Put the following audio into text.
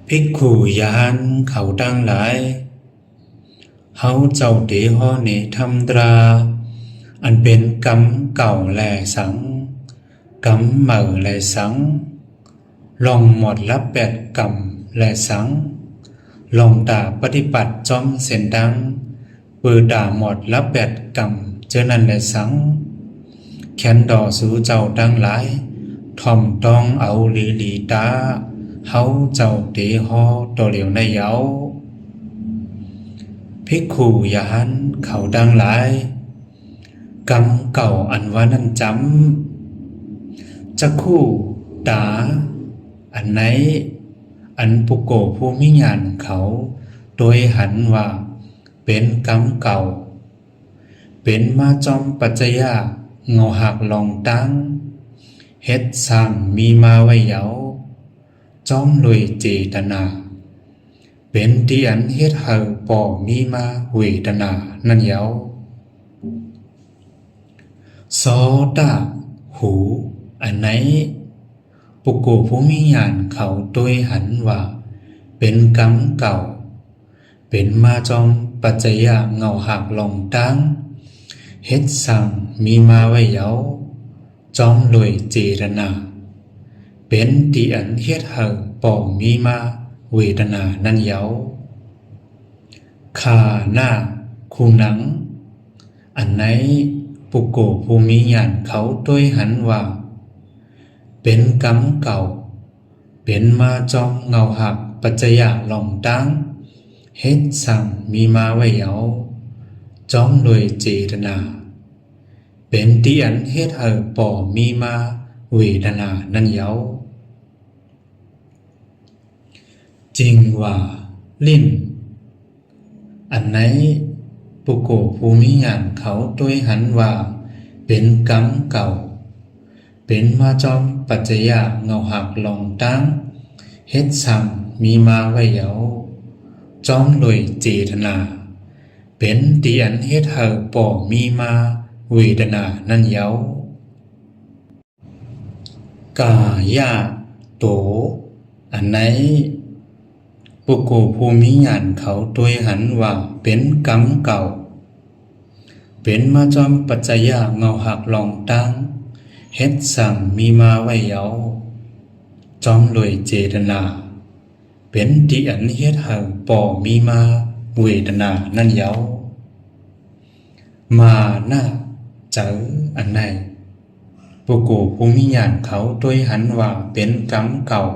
ພິກຂຸຍານເຂົາທັງຫຼາຍ, ເຮົາເຈົ້າເຕເຮເນທຳຕຣາ ອັນເປັນກຳເກົ່າແລສັງ, ກຳໃໝ່ແລສັງ, ລ່ອງໝົດລະແປດກຳແລສັງ, ລ່ອງຕາປະຕິບັດຈອມເສັ້ນທາງ ເປີດຕາໝົດລະແປດກຳເຈີນັ້ນແລສັງ, ແຄນຕໍ່ສູ່ເຈົ້າທັງຫຼາຍ ຖ່ອມຕ້ອງເອົາຫຼີໆຕາ, ເຮົາເຈົ້າເຕເຮຕໍ່ຫຼຽວໃນເຍົາ. ພິກຂຸຍານເຂົາທັງຫຼາຍ, ກຳເກົ່າອັນວ່ານັ້ນຈຳ, ຈັກຂຸຕາ ອັນໃນ ອັນປຸກໂກຜູ້ມີຍານເຂົາໂຕຍຫັນວ່າ ເປັນກຳເກົ່າ, ເປັນມາຈອມປັດຈະຍະເຫງົາຫັກລ່ອງຕາງ, ເຮັດສ້າງມີມາໄວ້ເຍົາ, ຈ້ອມໂດຍເຈຕະນາ, ເປັນທີ່ອັນເຮັດໃຫ້ປໍມີມາເວທະນານັ້ນເຍົາ. ໂສຕະ ຫູ ອັນໃນ ປຸກໂກຜູ້ມີຍານເຂົາໂຕຍຫັນວ່າ ເປັນກຳເກົ່າ, ເປັນມາຈອມປັດຈະຍະເຫງົາຫັກລ່ອງຕາງ, ເຮັດສ້າງມີມາໄວ້ເຍົາ, ຈ້ອມໂດຍເຈຕະນາ, ເປັນທີ່ອັນເຮັດໃຫ້ປໍມີມາເວທະນານັ້ນເຍົາ. ຂານະ ຄູໜັງ ອັນໃນ ປຸກໂກຜູ້ມີຍານເຂົາໂຕຍຫັນວ່າ ເປັນກຳເກົ່າ, ເປັນມາຈອມເຫງົາຫັກປັດຈະຍະລ່ອງຕາງ, ເຮັດສ້າງມີມາໄວ້ເຍົາ, ຈ້ອມໂດຍເຈຕະນາ, ເປັນທີ່ອັນເຮັດໃຫ້ປໍມີມາເວທະນານັ້ນເຍົາ. ຈິງຫວາ ລິ້ນ ອັນໃນ ປຸກໂກຜູ້ມີຍານເຂົາໂຕຍຫັນວ່າ ເປັນກຳເກົ່າ, ເປັນມາຈອມປັດຈະຍະເຫງົາຫັກລ່ອງຕາງ, ເຮັດສ້າງມີມາໄວ້ເຍົາ, ຈ້ອມໂດຍເຈຕະນາ, ເປັນທີ່ອັນເຮັດໃຫ້ປໍມີມາເວທະນານັ້ນເຍົາ. ກາຍະ ໂຕ, ອັນໃນ ປຸກໂກຜູ້ມີຍານເຂົາໂຕຍຫັນວ່າ ເປັນກຳເກົ່າ, ເປັນມາຈອມປັດຈະຍະເຫງົາຫັກລ່ອງຕາງ, ເຮັດສ້າງມີມາໄວ້ເຍົາ, ຈ້ອມໂດຍເຈຕະນາ, ເປັນທີ່ອັນເຮັດໃຫ້ປໍມີມາເວທະນານັ້ນເຍົາ. ມານະ ໃຈ, ອັນໃນ ປຸກໂກຜູ້ມີຍານເຂົາໂຕຍຫັນວ່າ ເປັນກຳເກົ່າ,